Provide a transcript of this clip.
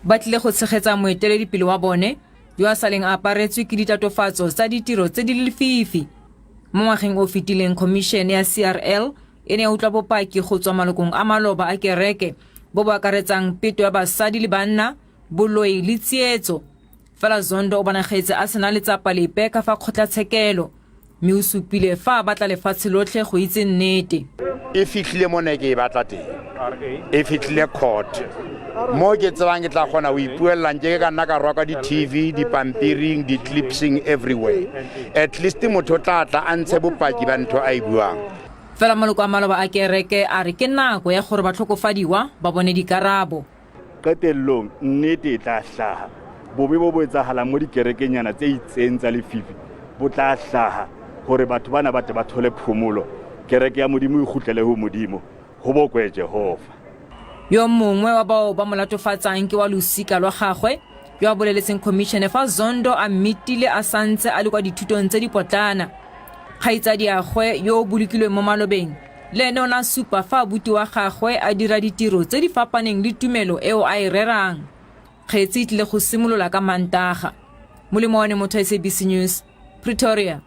Ba tlile go tshegetsa moeteledipele wa bone yo a saleng a aparetswe ke ditatofatso tsa ditiro tse di lefifi. Mo ngwageng o fetileng khomišene ya CRL e ne ya utlwa bopaki go tswa malokong a maloba a kereke bo bo akaretsang peto ya basadi le banna, boloi le tsietso. Fela Zondo o bonagetse a sena letsapa lepe ka fa kgotlatshekelo mme o supile fa a batla lefatshe lotlhe go itse nnete. E fitlhile mo ne ke e batla teng, e fitlhile court mo ke tsebang ke tla kgona go ipuelelang ke ka nna ka rwa kwa di-tv dipampiring di-clipsing everywhere at least motho o tla tla a ntshe bopaki ba ntho a e buang. Fela maloko a maloba a kereke a re ke nako ya gore batlhokofadiwa ba bone dikarabo. Qetellong nnete e tla hlaha. Bobe bo bo etsahalang mo dikerekenyana tse itseng tsa lefifi bo tla hlaha, hore batho bana ba tle ba thole phomolo, kereke ya Modimo e kgutlele ho Modimo. Ho bokwe Jehova. Yo mongwe wa bao ba mo latofatsang ke wa losika lwa gagwe, yo a boleletseng khomišene fa Zondo a mmitile a santse a le kwa dithutong tse di potlana. Kgaitsadiagwe yo o bolokilweng mo malobeng le ene o ne a supa fa abuti wa gagwe a dira ditiro tse di fapaneng le tumelo eo a e rerang. Kgetsi e tlile go simolola ka Mantaga. Molemo one motho SABC News, Pretoria.